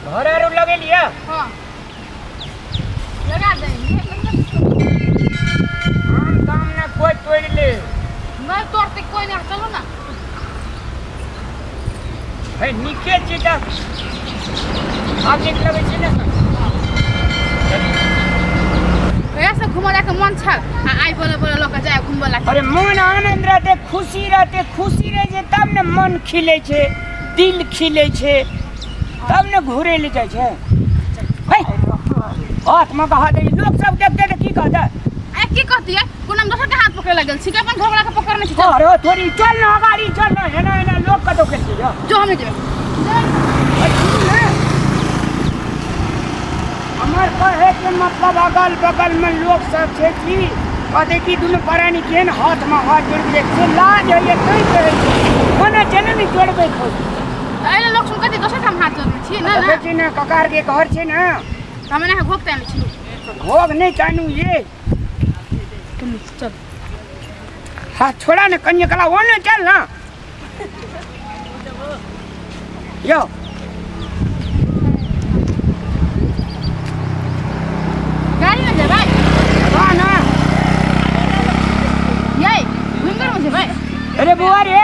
घर आरो लगेलियै? हाँ, लगा देंगे। आम ताम ना कोई तोड़ि ले। नहीं तोड़ते कोई नहीं, चलो ना। है नीके छी तऽ आब नीक लगै छै ने। कहिया से घूमऽ जाके मन छल आ आइ बोले बोले लऽ के जाय घूमबऽ ला। अरे मन आनंद रहते, खुशी रहते, खुशी रहै छै तब ने मन खिलै छै, दिल खिलै छै, तब ने घुरै लए जाइ छै। है हाथ में कहा दे, लोग सब देखते तऽ की कहते? आइ की कहतियै? कोनो हम दोसर के हाथ पकड़े लगल छी कि अपन घरवाला के पकड़ने छी? अरे थोड़ी चल ना, गाड़ी चल ना, एना एना लोग कतौ के छी। जो हम जेबै। हमर कहे के मतलब अगल बगल में लोग सब छै की कहते कि दुनू प्राणी केहन हाथ में हाथ जोड़ के से लाज होइए तैं कहै छी, ओना जेना नहि जोड़बै खोज। एहि लोग सुन कथी दोसर ठाम हाथ जोड़ने छी ना? देखै छी ने, ककार के घर छै ने। हम एना घोघ तानि छी। घोघ नहि तानू ये। चल। हाँ छोड़ा ने कनिया कला वो ने, चल ना यो। गाड़ी में जेबै? हाँ ना। ये विंगर में जेबै। अरे बुआ रे,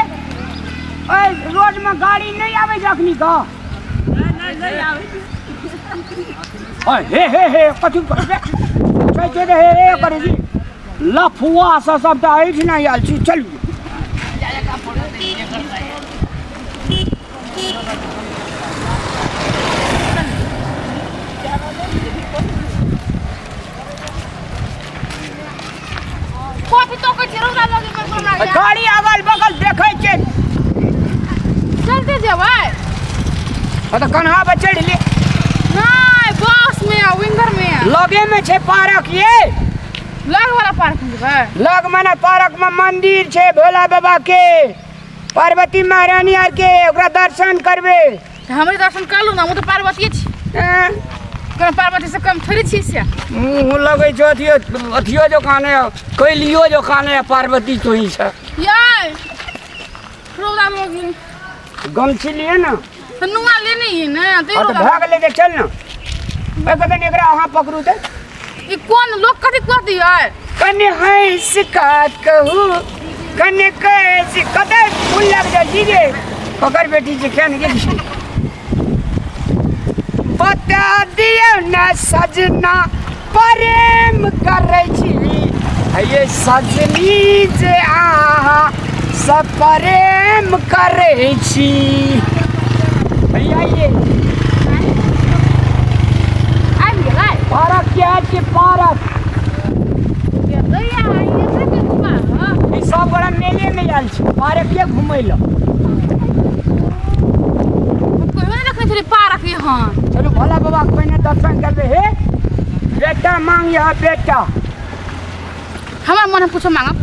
ओए रोड में गाड़ी नहीं आवे छै अखनी का? ओए हे हे हे, कथी करबे छै छै रे? हे हे करे छी लफुआ से सबटा एहिठिना आयल छी। चलू। कथी तो कहै छी रौदा लगे में हमरा? गाड़ी अगल बगल देखै छै। चलते जेबै। हाँ तऽ कन्हा पर चढ़ि ले। नहीं, बस में आ विंगर में आ। लगे में छै पार्क ये। लग वाला पार्क में जेबै? लग मने पार्क में मंदिर छै भोला बाबा के, पार्वती महारानी आर के, ओकरा दर्शन करबै। तऽ हमरे दर्शन कर लू ना, हम तऽ पार्वतीये छी। एँ, कोनो पार्वती से कम थोड़ी छी से। मुँह लगै छौ अथियो अथियो जो काने कैलियो जो काने पार्वती तोही छ। ये रौदा लगी। गमछी लिए ना। तऽ नुआ लेने ही ने तऽ। हाँ तऽ भए गेलै, तऽ चल ना। ओहि कतन एकरा अहाँ पकड़ू तऽ। ई कोन लोग कथी कहती है? कने हंस का कहू, कने कैसे कतऽ फूल लग जाइ छी गे? ककर बेटी छै क्या ने गेल? बता दियौ ने सजना, प्रेम करै छी हे सजनी जे अहाँ सब प्रेम करै छी। भैया ये आबि गेलै। पार्क के छै पार्क। गेलैया एते के घुमा। ई सब गोरा मेले में आयल छै पार्क के घुमै लए। कहियो नहि देखने छलियै पार्क यहाँ। चलू, भोला बाबा के पहिने दर्शन करबै। हे बेटा, मांग यहाँ बेटा। हमर मन पूछो मांगब।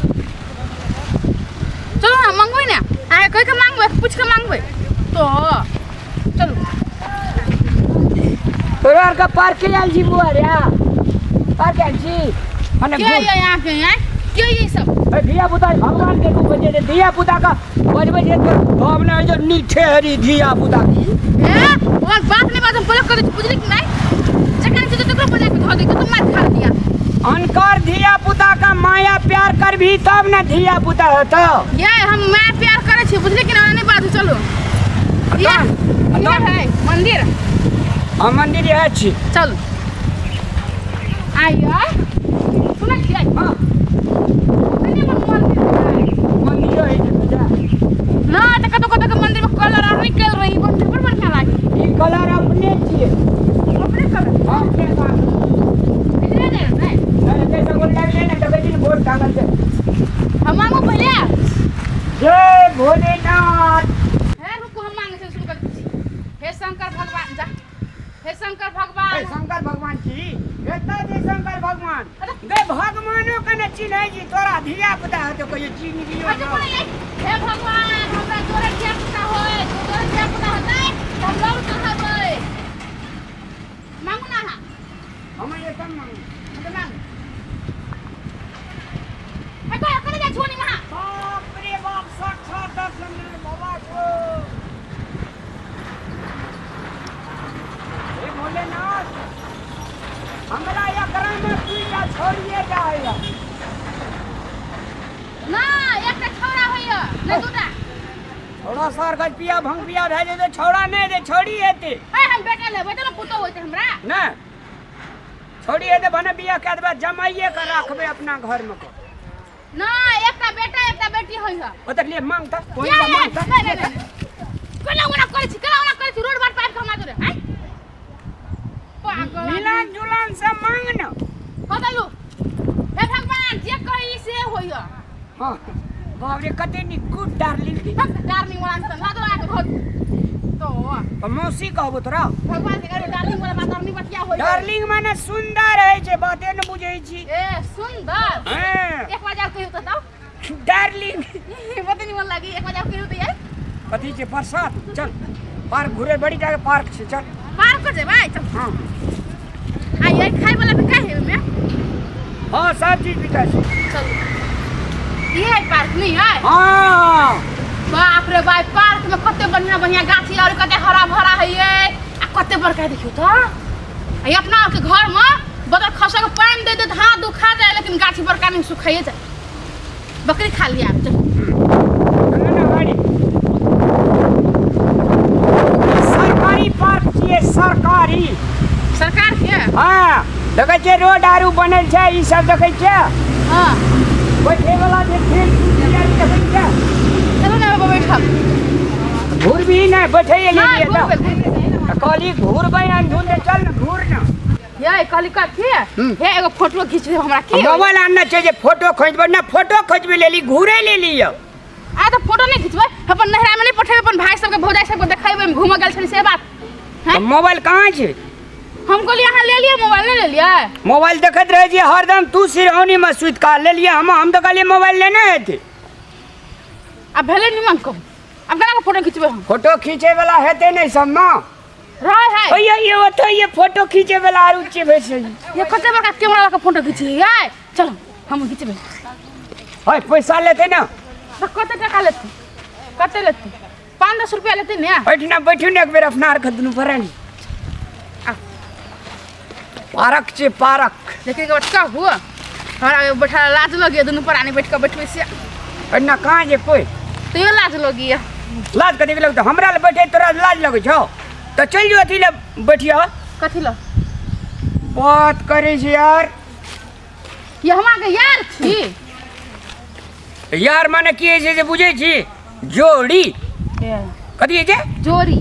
चलू ना, मंगबै ने। अहाँ कहि के मांगबै, पूछि के मांगबै तो चलू। तोरा आरके पार्क के आयल छी बुआ रे? पार्क आयल छी मने के ये यहाँ के हैं के ये सब? ए धिया पुता भगवान के रूप जे धिया पुता का बजबै छै तो हम ने जो नीठे हरी धिया पुता की। ए और बात नहीं बात हम बोले कर बुझली कि नहीं? जकरा छै तकरो बजा के धो दे के तुम मार खा दिया। अनकर धिया पुता का माया प्यार करभी तब ने धिया पुता हेतौ। ये हम माया प्यार करे छी, बुझली कि नहीं? नहीं बात, चलो। ये ये है मंदिर। हाँ, मंदिर यह छी। चल आइए, सुनै छियै? हाँ। कने बड़ मंदिर है। मंदिर है जे जा। ना तऽ कतौ कतौ के मंदिर में कलर आर नहि कयल रही, मंदिर बड़ बढ़िया लागे। ई कलर अपने छियै। अपने कलर? हाँ, अपने काम। इधरे ने नहीं। नहीं, कैसे गोल लागले ने देखै छी ने बोर्ड टांगल छै। हम मांगू पहिले। जय भोलेनाथ। हे रुकू, हम मांगे छी, सुन कर। हे शंकर भगवान जा, हे शंकर भगवान। हे शंकर भगवान छी एतऽ जे शंकर भगवान गे भगवानो के ने चिन्है छी तोरा धिया पुता हेतौ कहियो चिन्ह लियौ। अच्छा, बोले हे भगवान, हमरा जोरे धिया पुता होय, जोरे धिया पुता होतै तऽ हम लौट चढ़ेबै। मांगू ना अहाँ। हम एतऽ मांगू। हम तऽ मांगू। हे कह कने जाइ छोनी महा। बाप रे बाप, साक्षात दर्शन बाबा को। छौड़िए टा होइए। ना, एकटा छौड़ा होइए, नहि दूटा। छौड़ा सर गज पिया भंग पिया भए जेतै, छौड़ा नहि हेतै, छौड़ी हेतै। ए, हम बेटा लेबै तऽ ने पुतोहु होइतै हमरा। नहि, छौड़ी हेतै भने बियाह कए देबै, जमाइए के राखबै अपना घरमे कऽ। ना, एकटा बेटा एकटा बेटी होइए। ओ देखलियै, मांग तऽ कोई ये, मांग तऽ। नहीं, नहीं, नहीं। केना ओना करै छी, केना ओना करै छी, रोड बाट पाबि कऽ हमरा जोरे, आँय? पागल आदमी। मिलान जुलान से मांग न। बदलू। हे भगवान, जे कही से होइए। हाँ, बाप रे, कते नीक, गुड डार्लिंग। डार्लिंग वाला से लादो आके घर तो। तो मौसी कहबो तोरा। भगवान के करो डार्लिंग वाला बात और नहीं बतिया होइए। डार्लिंग माने सुंदर है जे बाते न बुझै छी। ए सुंदर। हाँ। एक बार जाओ कहियो तो बताओ। डार्लिंग। बते नहीं मन लागी, एक बार जाओ कहियो तो यार। कथी छै प्रसाद, चल पार्क घुरे, बड़ी जाके पार्क छै, चल। पार्क कर जेबै चल। हाँ। आ ये खाय वाला भी का है ओमे? हाँ, सब चीज बिकाय छै। चल, ये है पार्क नहीं है? हाँ। बाप रे बाप, पार्क में कते बढ़िया बढ़िया गाछी और कते हरा भरा है ये, आ कते बड़का देखियो तो। आ ये अपना के घर में बदर खसा के पानी दे दे त हाथ दुखा जाए, लेकिन गाछी बड़का नहीं सुखाइए जाए। बकरी खा लिया आप, चल। चलो ना गाड़ी। सरकारी पार्क छियै, सरकारी। सरकार के? हाँ, देखै छियै रोड आरू बनल छै, ई सब देखै छियै? हाँ। बैठे वाला जे खेल कुर्सी आरू देखै छियै? चलो ना बाबा बैठब। घुरबी नहि, बैठे नहीं, लिए तऽ। घुरबै, घुरबै। तऽ कहली घुरबै अंधुन तऽ चल ने घुर ने। ये कहली कथी? हे एगो फोटो खींच दे हमरा की? मोबाइल आनने छै जे फोटो खींचबै ना, फोटो खींचबै लेली, घुरे लेली यौ। आ तऽ फोटो नहि खींचबै, अपन नैहरा में नहि पठेबै, अपन भाई सबके भौजाई सबके देखेबै, हम घूमऽ गेल छली से बात। हैं? तऽ मोबाइल कहाँ छै? हम कहलियै अहाँ ले लिअ मोबाइल, नहि लेलियै? मोबाइल देखैत रहै छियै हरदम, तू सिरौनी में सुति कऽ लेलियै हम तऽ कहलियै मोबाइल लेने हेतै। आ भेलै निमन कहू, आब केना कऽ फोटो खींचबै हम? फोटो खींचै वाला हेतै नहि सबमे। रहै है। ओये ये ओतऽ ये फोटो खींचै वाला आरू छै वैसे। ये कते बड़का कैमरा लऽ कऽ फोटो खींची है, चलो हम खींचबै। ओए पैसा लेतै ना? तऽ कते टका लेतै? कते लेतै? 5-10 रुपया लेतै ने? बैठना बैठू ने एक बेर अपना आर के दुनू बरानी। पार्क छै पार्क। लेकिन एक बात कहू, हमरा बैठा लाज लगिए, दुनू प्राणी बैठ कऽ बैठबै से। एना कहाँ जे कोइ? तैयो लाज लगिए। लाज कथी के लगतौ? हमरा लए बैठे तोरा लाज लगै छौ? तऽ चलि जो अथी लए बैठिया। कथी लए? बात करै छी यार। ये हम अहाँके यार छी। यार माने की होइ छै से बुझै छी? जोड़ी। कथी होइ छै? जोड़ी।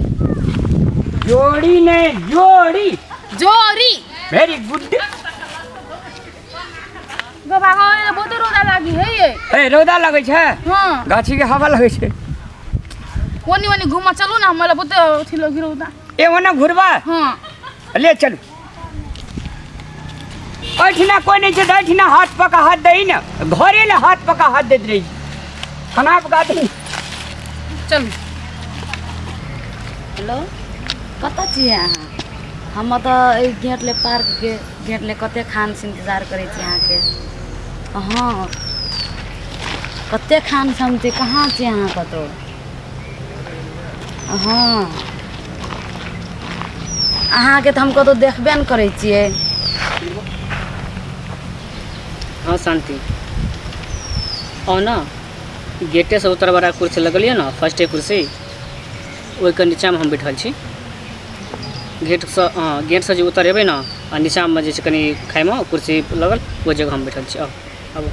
जोड़ी नहि, जोड़ी। जोड़ी। Very good. बाबा गो, बहुत रौदा लागी है ये। ए रौदा लगै छै? हाँ। गाछी के हवा लगै छै। ओनी ओनी घूमऽ चलू ना, हमरा बहुत अथी लगी रौदा। ए ओना घुरबा? हाँ। ले चलू। एहिठिना कोइ नहि छै तऽ एहिठिना हाथ पका हाथ दही ने, घरे ले हाथ पका हाथ दैत रही, खाना पका दही। चलू। हेलो, कतऽ छियै अहाँ? हम तऽ एहि गेट ले पार्कके गेट ले कते खानसँ इंतजार करै छी अहाँके। हँ, कते खानसँ हम छी, कहाँ छी अहाँ कतहु? हँ, अहाँके तऽ हम कतहु देखबे नहि करै छियै। हाँ शांति, आउ ने, गेटेसँ उतर बड़ा कुर्सी लगल यऽ ने, फर्स्टे कुर्सी, ओहिके नीचाँमे हम बैठल छी। गेटसँ, हँ, गेटसँ जे उतर एबै ने आ नीचाँमे जे छै कनि खाइमे कुर्सी लगल, ओहि जगह हम बैठल छी। आउ आबू।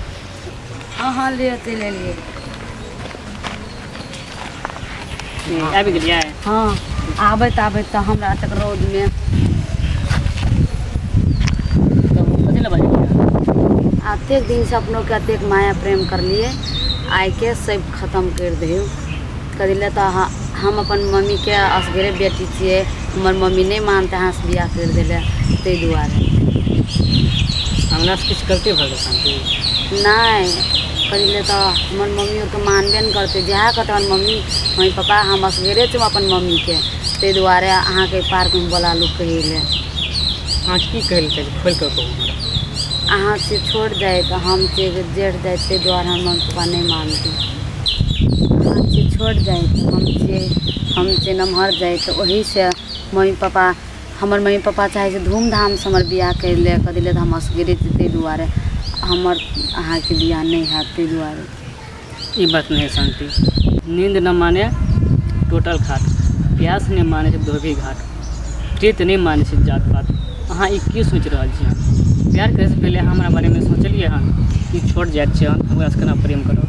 हँ हँ, ले चलि एलियै। आबि गेलियै? हँ, आबैत आबैत तऽ हमरा एतेक रौदमे। कथी लए बाजलियै? एतेक दिनसँ अपनोके एतेक माया प्रेम करलियै, आइके सब खतम करि दियौ। कथी लए तऽ हम अपन मम्मीके असगरे बेटी छियै, हमर मम्मी नहि मानतै अहाँसँ बियाह करि देलै, ताहि दुआरे। हमरासँ किछु गलती भऽ गेल शान्ति? नहि, कथी लए तऽ हमर मम्मी आरके मानबे नहि करतै, जएह कहतै हमर मम्मी मम्मी पापा, हम असगरे छी अपन मम्मीके, ताहि दुआरे अहाँके पार्कमे बोलालू कहै लए। अहाँ की कहै लए चाहै छी, खोलि कऽ कहू हमरा। अहाँ से छोट जाइत हम छियै जेठ जाइत, ताहि दुआरे हमर मम्मी पापा नहि मानतै। अहाँ छियै छोट जाइत, हम छियै नमहर जाइत, ओहिसँ मम्मी पापा, हमर मम्मी पापा चाहै छै धूमधामसँ हमर बियाह करि ले, कथी लए तऽ हम असगरे छी ताहि दुआरे। हमर अहाँके बियाह नहि हैत ताहि दुआरे। ई बात नहि है शान्ति। नींद न माने टोटल खाट, प्यास नहि माने छै धोबी घाट, प्रीत नहि माने छै जात पात। अहाँ ई की सोचि रहल छी? हन प्यार करैसँ पहिले अहाँ हमरा बारेमे सोचलियै हन कि छोट जाति छै हन, ओकरासँ केना प्रेम करब?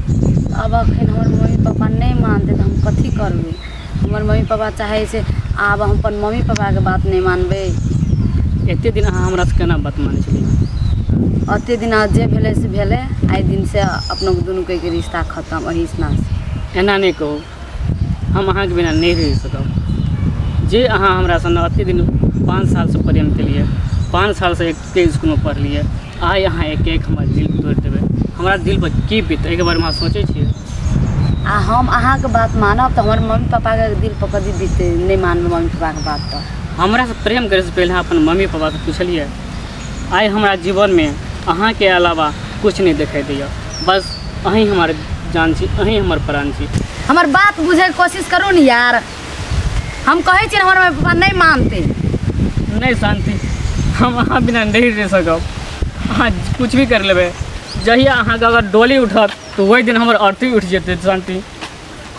आब एखन हमर मम्मी पापा नहि मानतै तऽ हम कथी करबै? हमर मम्मी पापा चाहै छै आब हम अपन मम्मी पापाके बात नहि मानबै। एते दिन अहाँ हमरासँ केना बात मानै छलियै? ओते दिना जे भेलै से भेलै, आइ दिनसँ अपनो दुनूके रिश्ता खतम एहि से। एना नहि कहू, हम अहाँके बिना नहि रहि सकब। जे अहाँ हमरा संग एते दिन 5 सालसँ प्रेम केलियै, 5 सालसँ एके इसकुलमे पढ़लियै, आइ अहाँ एक एक हमर दिल तोड़ि देबै। हमरा दिलपर की बीतै एहिके बारेमे अहाँ सोचै छियै? आ हम अहाँके बात मानब तऽ हमर मम्मी पापाके दिल पर कथी बीतै? नहि मानबै मम्मी पापाके बात तऽ। हमरासँ प्रेम करैसँ पहिले अहाँ अपन मम्मी पापासँ पुछलियै? आइ हमरा जीवनमे अहाँके अलावा किछु नहि देखाइ दैए, बस अहीँ हमर जान छी, अहीँ हमर प्राण छी। हमर बात बुझैके कोशिश करू ने यार, हम कहै छी ने हमर मम्मी पापा नहि मानतै। नहि शान्ति, हम अहाँ बिना नहि रहि सकब। अहाँ किछु भी कर लेबै, जहिया अहाँके अगर डोली उठत तऽ ओहि दिन हमर अर्थी उठि जेतै। शान्ति,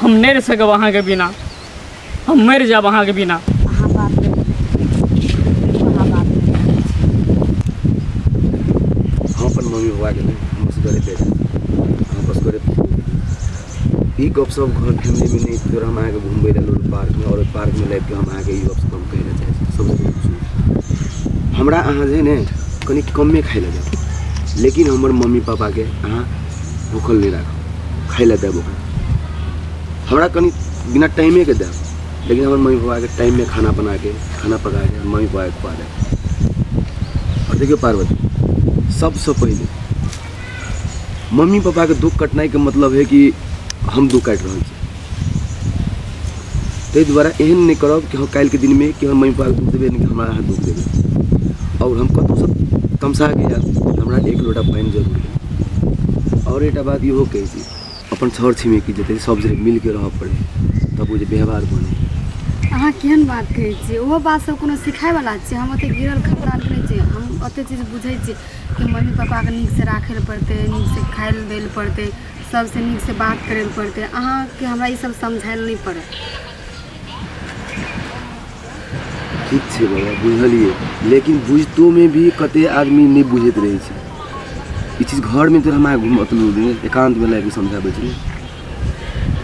हम नहि रहि सकब अहाँके बिना, हम मरि जायब अहाँके बिना। अहाँ बात नहि, अहाँ बात नहि। हम अपन मम्मी पापाके नहि, हम असगरे बेटा, हम असगरे। ई गपशप घर फैमिलीमे नहि तोरा हम अहाँके घुमबै लए लऽ पार्कमे, आओर ओहि पार्कमे लाबिके हम अहाँके ई गपशप हम कहै लए चाहै छी। सबसँ पहिले सुनू, हमरा अहाँ जे ने कनि कमे खाइ लए देब, लेकिन हमर मम्मी पापाके अहाँ भूखल नहि राखब, खाइ लए देब ओकरा। हमरा कनि बिना टाइमेके देब, लेकिन हमर मम्मी पापाके टाइममे खाना बनाके, खाना पकाके मम्मी पापाके खुआ देब। आओर देखियौ पार्वती, सबसँ पहिले मम्मी पापाके दुःख कटनाइके मतलब है कि हम दुःख काटि रहल छी, ताहि दुआरे एहन नहि करब कि हम काल्हिके दिनमे कि हम मम्मी पापाके दुःख देबै, कि हमरा अहाँ दुःख देबै। आओर हम कतहुसँ तमसा के आयब, हमरा एक लोटा पानि जरूर लेब। आओर एकटा बात इहो कहै छी, अपन छर छिमेकी जते सब जरे मिलके रहऽ पड़ै तब ओ जे व्यवहार बने। अहाँ केहन बात कहै छियै? ओहो बात सब कोनो सिखायवला छियै? हम ओतेक गिरल खपरालके नहि छियै, हम ओतेक चीज बुझै छियै कि मम्मी पापाके नीकसँ राखै लए पड़तै, नीकसँ खाइ लए दै लए पड़तै, सबसँ नीकसँ बात करै लए पड़तै। अहाँके हमरा ई सब समझाय लए नहि पड़त। ठीक छै बाबा, बुझलियै, लेकिन बुझतोमे भी कते आदमी नहि बुझैत रहै छै ई चीज। घरमे तो हम अहाँके मतलब एकान्तमे लाबिके समझाबै छी ने।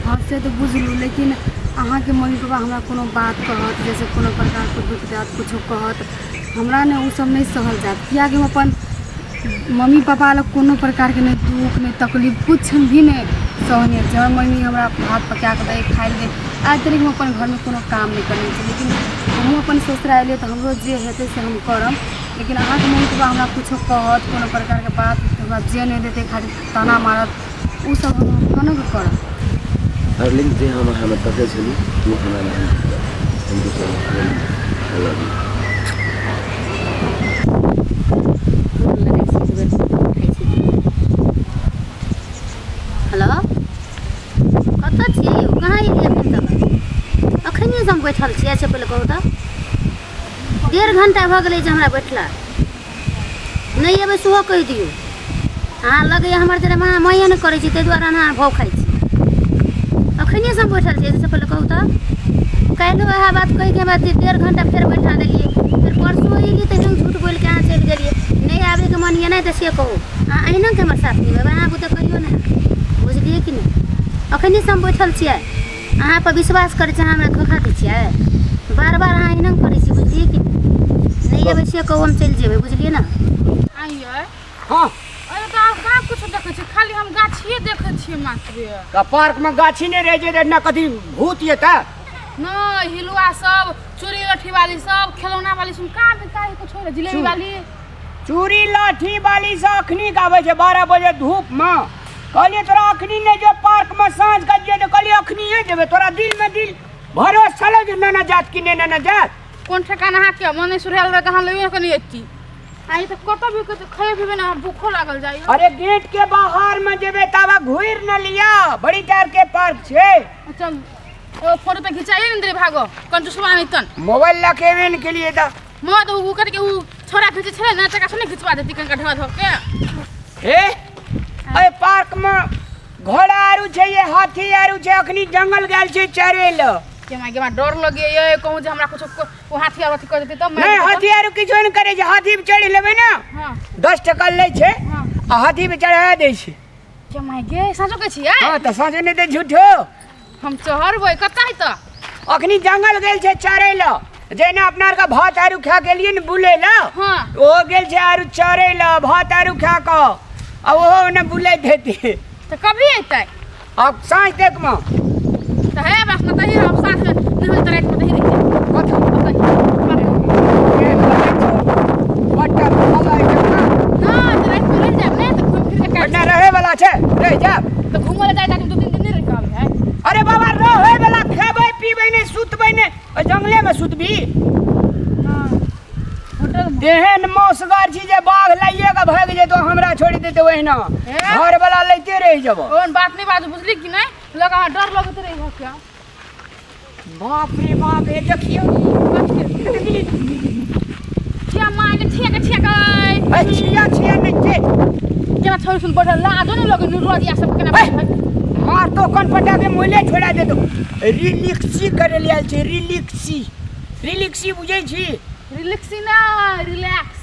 हँ, से तऽ बुझलहुँ, लेकिन अहाँके मम्मी पापा हमरा कोनो बात कहत, जैसे कोनो प्रकारके दुःख देत, किछो कहत, हमरा ने ओसब नहि सहल जायत, किएकि हम अपन मम्मी पापा लग कोनो प्रकारके नहि दुःख, नहि तकलीफ, किछु भी नहि सहने छी। हमर मम्मी हमरा भात पकाए कऽ दै, खाइ लए दै। आइ तक हम अपन घरमे कोनो काम नहि करने छी, लेकिन हमहूँ अपन ससुरा एलियै तऽ हमरो जे हेतै से हम करब। लेकिन अहाँके मम्मी पापा हमरा किछो कहत, कोनो प्रकारके बात हमरा जे नहि देतै, खाली ताना मारत, ओसब हम कोना कऽ करब? डार्लिंग, जे हम अहाँमे तकै छली ओ हमरा नहि। Thank you so much, I love you. लगै छै एक बेर खाइ छी। हेलो, कतऽ छियै यौ? कहाँ एलियै एखन तक? अखनिएसँ हम बैठल छियै। अच्छा, पहिले कहू तऽ, 1.5 घंटा भऽ गेलै जे हमरा बैठला। नहि एबै सेहो कहि दियौ। अहाँ लगैए हमर जरे अहाँ माया नहि करै छी, ताहि दुआरे अहाँ भाव खाइ छी। अखनिएसँ हम बैठल छियै। एहिसँ पहिले कहू तऽ, काल्हिओ इएह बात कहिके हमरा 1.5 घंटा फेर बैठा देलियै। फेर परसू अयली तऽ एहन झूठ बोलिके अहाँ चलि गेलियै। नहि आबैके मन यऽ नहि तऽ से कहू। अहाँ अहिना के हमर साथ निभेबै? अहाँ बुते कहियो नहि, बुझलियै कि नहि? अखनिएसँ हम बैठल छियै, अहाँ पर विश्वास करै छी, अहाँ हमरा धोखा दै छियै बार बार। अहाँ एहना करै छी, बुझलियै कि नहि? नहि अबै छियै कहू, हम चलि जेबै, बुझलियै ने? आइयै। हँ। अरे तऽ आब कहाँ कुछो देखै छियै, खाली हम गाछिए देखै छियै मात्र। तऽ पार्कमे गाछी नहि रहै छै तऽ एना कथी भूत ये तऽ? नहि, हिलुआ सब, चूड़ी लठी वाली सब, खेलौना वाली सब, कहाँ भी काहे कुछो नहि, जिलेबी वाली। चूड़ी लाठी वाली से अखनी गाबै छै 12 बजे धूपमे। कहलियै तोरा अखनी नहि जो पार्कमे, साँझ के जे तऽ कहलियै अखनिए जेबै। तोरा दिलमे दिल भरोस छलै जे नेने जात कि नहि नेने जात? कोन ठेकाना अहाँके मन नहि सुधायल रहै तऽ अहाँ लैयो कनि अयती। आइ तऽ कतऽ भी कतऽ खैबे पीबै ने, भूखो लागल जाइए। अरे, गेट के बाहर में जेबै ताबा घुरि न लिया, बड़ी टार के पार्क छै। चल, ओ फोटो तऽ घिचाइए ने दे, भागो कंजूसवा नहीं तन। मोबाइल लऽ के एबे ने केलियै तऽ। मोबाइल तऽ उ करके उ छोरा खींचे छलै ने, तकरा से नहि घिचवा देती कनका ढवा धो के। हे एहि पार्क में घोड़ा आरू छै ये हाथी आरू छै अखनी जंगल गेल छै चरे लए। केमा केमा डर लगे ये कहूँ जे हमरा कुछो ओ हाथी आर अथी कर देतै तब नहीं हाथी आरू किछो नहि करै छै हाथी पे चढ़ि लेबै ने हां 10 टका लै छै हाँ। आ हाथी पे चढ़ा दै छै। केमा गे, साँचो कहै छियै? हँ तऽ साँझ नहि तऽ झूठो। हम चढ़बै कतऽ है तऽ? अखनी जंगल गेल छै चरे लए जेना अपना आरके भात आरू खा गेलियै ने बुलै लए। ओहो गेल छै आरू चरे लए भात आरू खा कऽ आ ओहो ओने बुलैत हेतै। तऽ कभी अयतै? आब साँझ तकमे। तऽ हे बस में तही रहब, साँझ में नहि होइत तऽ रातिमे तही रहि जायब। कथी? ओतहि। बट्टा भला है ना। नहि तऽ रातिमे रहि जायब ने तऽ घुमि फिर के पटना रहे वाला छै रहि जायब। तऽ घूमय लए जाइ जाके 2-3 दिन नहि रहि के आबै है? अरे बाबा, रहे वाला खेबै पीबै नहि सुतबै नहि ओहि जंगले मे सुतबी? होटल में। तेहन मौसगर छी जे बाघ लाइए के भागि जेतो हमरा छोड़ि देते ओहिना। हे? घर वाला लैते रहि जेबो। ओहन बात नहि बाजू, बुझली कि नहि? लग अहाँ डर लगैत रही हो क्या? बाप रे बाप, हे देखियौ। क्या माँ के छिया के छिया के। हे छिया छिया नहि छै। केना छोड़ी सुन बैठल लाजो नहि लगे रोजिया सब केना हे! बैठल है? मार तो कन पटा के मोले छोड़ा देतो। रिलिक्सी करे ले आयल छै रिलिक्सी। रिलिक्सी बुझै छी? रिलैक्सी ना, रिलैक्स।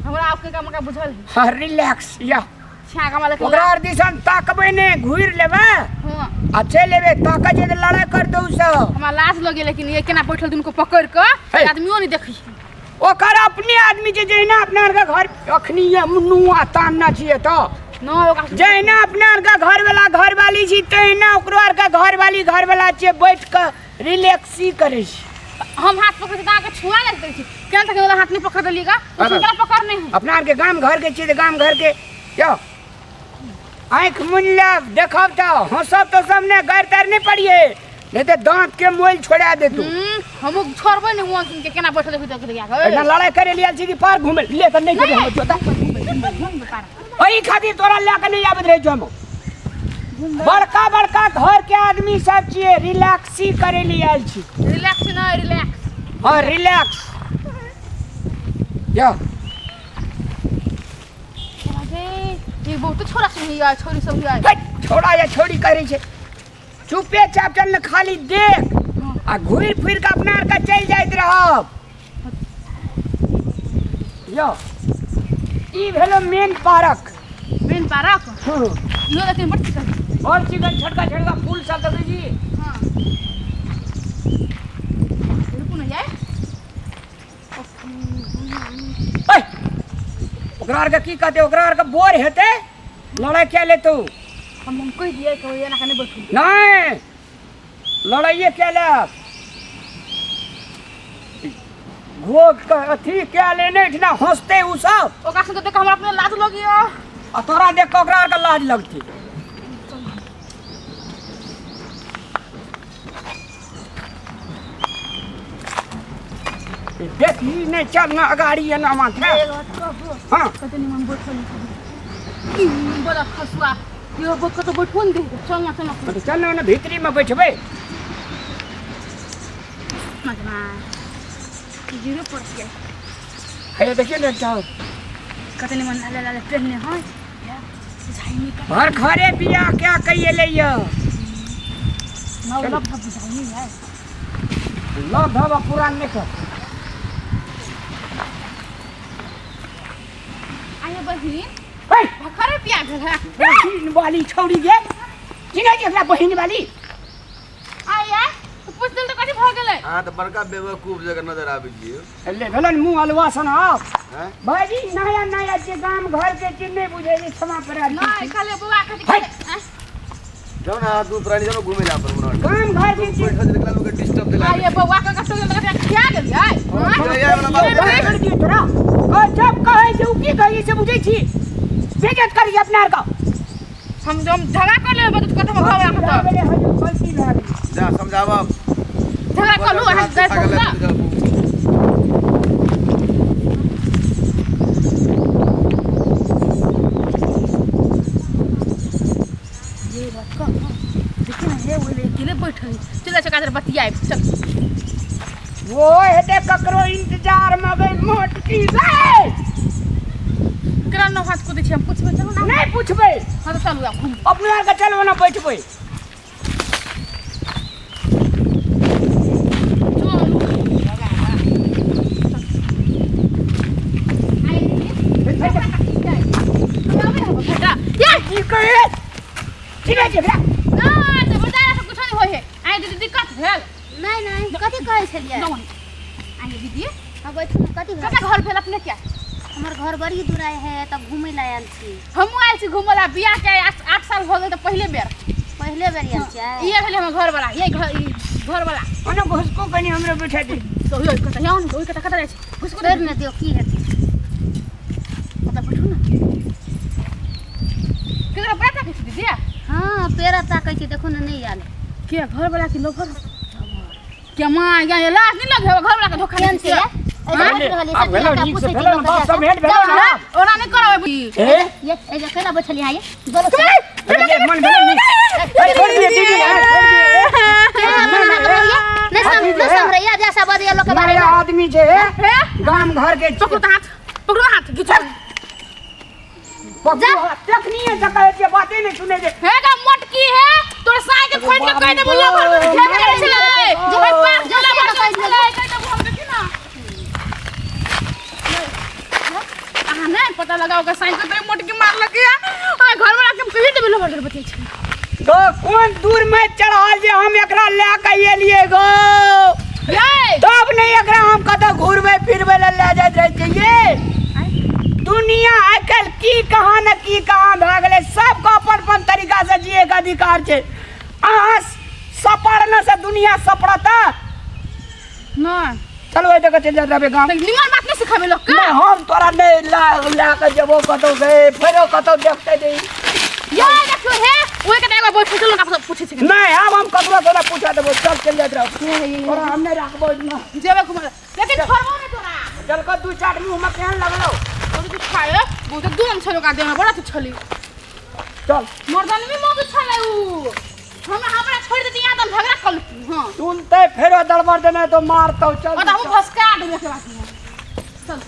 हमरा आपके काम का बुझल है। हाँ रिलैक्स या। छिया का मालक। ओकरा आर दिसन ताकबै ने घुरि लेबै आ चलि एबै। ताकै छै तऽ लड़ाइ करतौ सब। हमरा लाज लगे लेकिन ये केना बैठल दुनू को पकड़ के हे। आदमियों नहीं देखी। ओकर अपने आदमी छै जहिना अपना आरके घर अखनी ये नुआ तानना छियै तऽ न ओकरा जहिना अपना आरके घरवाला घरवाली छी तहिना ओकरो आरके घरवाली घरवाला छियै, बैठ कऽ रिलैक्सी करै छै। हम हाथ पकड़ के अहाँके छुआ नहीं दै छी। केना तक वाला हाथ नहीं पकड़ देलिएगा तो अरे। केना पकड़ नहीं है। अपना आरके गाम घरके छियै तऽ गाम घरके यौ आँखि मुनि लेब देखब तऽ हँसब तऽ सब ने गारि तारि नहि पड़ियै नहीं तऽ दाँत के मोल छोड़ा देतू। हमहूँ छोड़बै नहीं हुआ सुन के केना बैठल देखी देख लिया। एना लड़ाइ करे लियल छी कि पार्क घुमे ले तऽ नहि जेबै हम जोता। एहि खातिर तोरा लए कऽ नहि आबैत रहै छौ। हम बड़का बड़का घर के आदमी सब छियै, रिलैक्सी करे लिए आयल छी। रिलैक्स नहीं, रिलैक्स। हाँ रिलैक्स या। ये बहुत छोरा सुन लिया छोरी सब लिया। हट, छोड़ा या छोड़ी करै छै। चुपे चाप चल ने, खाली देख आ घुरि फिर के अपना आरके चलि जाइत रहब। यो ई भेलो मेन पार्क। मेन पार्क। इहो देखिन बड़ चिकन। और चिकन छोटका छोटका फूल सब देखै छी। हाँ रुकू ना जाए। ऐ, ओकरा आरके की कहतै? ओकरा आरके बोर हेतै लड़ाइ क्या लेतौ। हम कहि दिए कि एना के नहीं बैठू। नहीं लड़ाइए क्या लेब घो अथी क्या लेने इतना हंसते उ सब। ओकरा संगे देख हमरा अपने लाज लगियो। आ तोरा देख के ओकरा आरके लाज लगतै। देखी नहीं चल ना अगाड़ी एना माथे। हाँ। कते निमन बैठल ई बड़ा खसुआ यो कत बैठो ने दे। चल ना, चल ना। तो चल ना, भीतरी में बैठबै। मजना जीरो पड़ गया। हे देखिए ने एकटा। कते निमन लाले लाले पेहने है बुझाई नहीं का। घर घरे बियाह क्या कहिए ले यो। नौ लव धब बुझाई नहीं है। लव धब पुरान नहीं कर। आये बहिन। हे! भखरे बियाह भेल है। बहिन वाली छौड़ी गे चिन्है छी एकरा बहिन वाली? आये तो पूछ दिल तो कथी भ गेलै? अहाँ तऽ बड़का बेवकूफ जगह नजर आबै छियै। ले भेलन मुँह अलवा सन आब। हैं? भाईजी नया नया जे गाम घर के चीज नहीं बुझे जे क्षमा पर। नहीं खाली बुआ कथी है। जाउ ने अहाँ दू प्राणी जाउ ने घुमै लए अपन मुनार। गाम घर के चीज बैठल छै लोक डिस्टर्ब देला। आये बौआ के कतौ लगा खिया गेलियै? हाँ, इएह वाला बात है। छोड़ दियौ तोरा और जब कहै छै उ की कहै से बुझै छी बेइज्जत करी अपना आर का। हम हम झगड़ा कर लेबै तऽ कथी हम घर गलती भए गेलै, हजूर, गलती भए गेलै। जा समझाबब। झगड़ा कर लू अहाँ जाय पहुँचा। ये बात कह देखिए ना हे बोले अकेले बैठल चल जा चल बतियाए चल। वो हेतै ककरो इंतजार में गई मोटकी गई। केना न अपना हाथ कूदै छी, हम पुछबै, चलू ने। नहि पुछबै। हाँ तऽ चलू आब घूम। अपना आरके चलू ने बैठबै। चलू। की कहै ठीक छै बेटा। नहि तऽ बेटा से कुछो नहि होइ है। आइ दीदी दिक्कत भेल? नहि नहि, कथी कहै छलियै? आइ दीदी। हाँ, बैठू ने, कथी भेल? कतऽ घर भेल अपने के? हमर घर बड़ी दूर आए है, तब घूमै लए आयल छी। हमहूँ आयल छी घूमऽ ला, बियाह के 8 साल भऽ गेल तऽ पहिले बेर। पहिले बेर आयल छियै? इहे भेलै हमर घरवाला, ये घर, ई घरवाला। ओने घुसको कनि हमरो बैठा दे। तो ओहि कतऽ यहाँ ओहि कतऽ कतऽ जाइ छै घुसको? छोड़ि ने दियौ, की हेतै? कतऽ बैठू ने। केकरा बड़ा ताकै छी दीदी? हाँ, पेड़ा ताकै छी, देखू ने, नहि आयल। के घरवाला की लोफर के माँ या ये लाज नहीं लगे घरवाला के धोखा केहन दै छै छियै? ये? ऐसे बैठ रहलियै, आब सब भेलौ, लड़का नीक से पूछै छै भेलौ ने, लोक बाप जा सब भेंट भेलौ ने? ओना नहि करबै। ए ये ए जे केना बैठल यहाँ ये बोलो से। ये मन भेलौ नीक। ए, छोड़ दिए दीदी, ए, छोड़ दिए। केना अपना हाथ रहिए नहीं सम नहीं समरैया जैसा बजिया लोग के बारे नया में। आदमी छै हे गाम घर के। पकड़ू तऽ हाथ, पकड़ू हाथ, घिचो। तखनिए से कहै छियै, बाते नहि सुनै छै। हे गा मोटकी, हे तोर साई के खोल के कहि देबो, लोफर में खेल करै छलै जे भाई पास जो चला से बड़ कहै छलै, कहि देबो हम। देखी ना अहाँ, नहि पता लगाओ के साई के तोरे मोटकी मारलक या आ घर वाला के हम कहि देबो, लोफर के बतै छै। गो कोन दूर में चढ़ल जे हम एकरा लए के एलियै गो? ये तब नहि एकरा हम कतऽ घुरबै फिरबै लए लए जाइत रहै छियै। दुनिया आइ काल्हि की कहाँ ने की कहाँ भए गेलै। सबके अपन अपन तरीका से जिए के अधिकार छै। अहाँ सपरने से दुनिया सपरता? नहि। चलो, एहि जगह चलि जाइत रहबै गाम। निमन बात नहि सिखाबै लोक के। नहि, हम तोरा नहि लए लए कऽ जेबो कतौ गे, फेरो कतौ देखते जे। ये देखियो, हे ओइ के एगो बैठल छै, लोक पूछै छै। नहि, आब हम ककरो तोरा पूछा देबो। चल, चलि जाइत रहब, तोरा हम नहि राखबो एहिमे। जेबै घुमै लए, लेकिन छोड़बो नहि तोरा। चल कऽ दू चाट मुँहमे केहन लगलौ? तोरे कुछ खाए बहुत दूर छलो का देह बड़ा तू छली। चल। मर्दानवी मौगी छलै उ, हम हमरा छोड़ देती यहाँ त हम झगड़ा कर लेती। हां। सुनते फेरो दड़बड़ देने तो मारतौ। चल। और हम भसका देबै के बात में। चल।